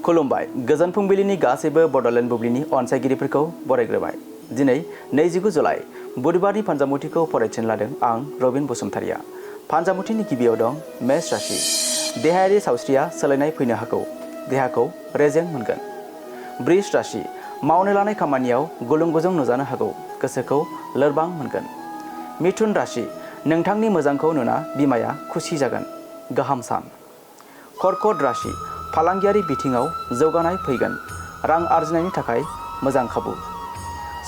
खुलुमबाय गोजोन फुंबिलिनि गासैबो बड'लेण्ड बुब्लिनि अनसायगिरिफोरखौ बरायग्रोबाय। दिनै 29 जुलाइ बुधबारनि फानजामुथिखौ फरायथिनो लादों आं रबिन बसुमतारिया। फानजामुथिनि गिबियाव दं मेष राशि। देहायारि सावस्रिया सोलायनाय फैनो हागौ, देहाखौ रेजें मोनगोन। वृष राशि। मावनो लानाय खामानियाव गुलुं गुजुं नुजानो हागौ, गोसोखौ लोरबां मोनगोन। मिथुन राशि। नोंथांनि मोजांखौ नुना बिमाया खुसि जागोन, गाहाम सान। कर्कट राशि। फालांगियारि बिथिङाव जौगानाय फैगोन, रां आरजिनायनि थाखाय मोजां खाबु।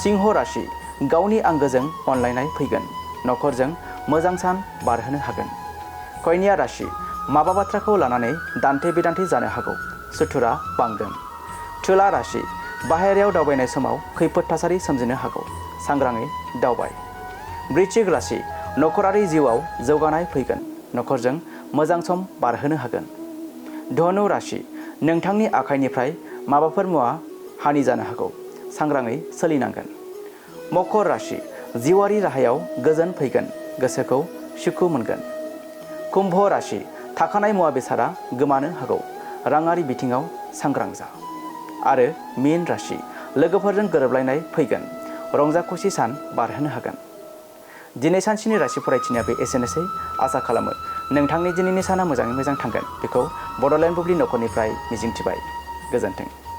सिंह राशि। गावनि आंगोजों अनलायनाय फैगोन, नखरजों मोजां सान बारहोनो हागोन। कन्या राशि। माबा बाथ्राखौ लानानै दान्थे बिदान्थे जानो हागौ, सुथुरा बांगोन। तुला राशि। बाहेरायाव दावबायनाय समाव खैफोद थासारि सोमजिनो हागौ, सांग्राङै दावबाय। वृश्चिक राशि। नखरारि जिउआव जौगानाय फैगोन, नखरजों मोजां सम बारहोनो हागोन। धनु राशि। नोंथांनि आखाइनिफ्राय माबाफोर मुवा हानि जानो हागौ, सांग्राङै सोलिनांगोन। मकर राशि। जिउआरि राहायाव गोजोन फैगोन, गोसोखौ सुखु मोनगोन। कुम्भ राशि। थाखानाय मुवा बेसादा गोमानो हागौ, राङारि बिथिङाव सांग्रां जा। आरो मीन राशि। लोगोफोरजों गोरोबलायनाय फैगोन, रंजा खुसि सान बारहोनो हागोन। दिनै सानसेनि राशि फरायथिनाया बे एसेनोसै। आसा खालामो नोंथांनि दिनैनि साना मोजाङै मोजां थांगोन, बेखौ बड'लेण्ड बुब्लि नखरनिफ्राय मिजिंथिबाय। गोजोन्थों।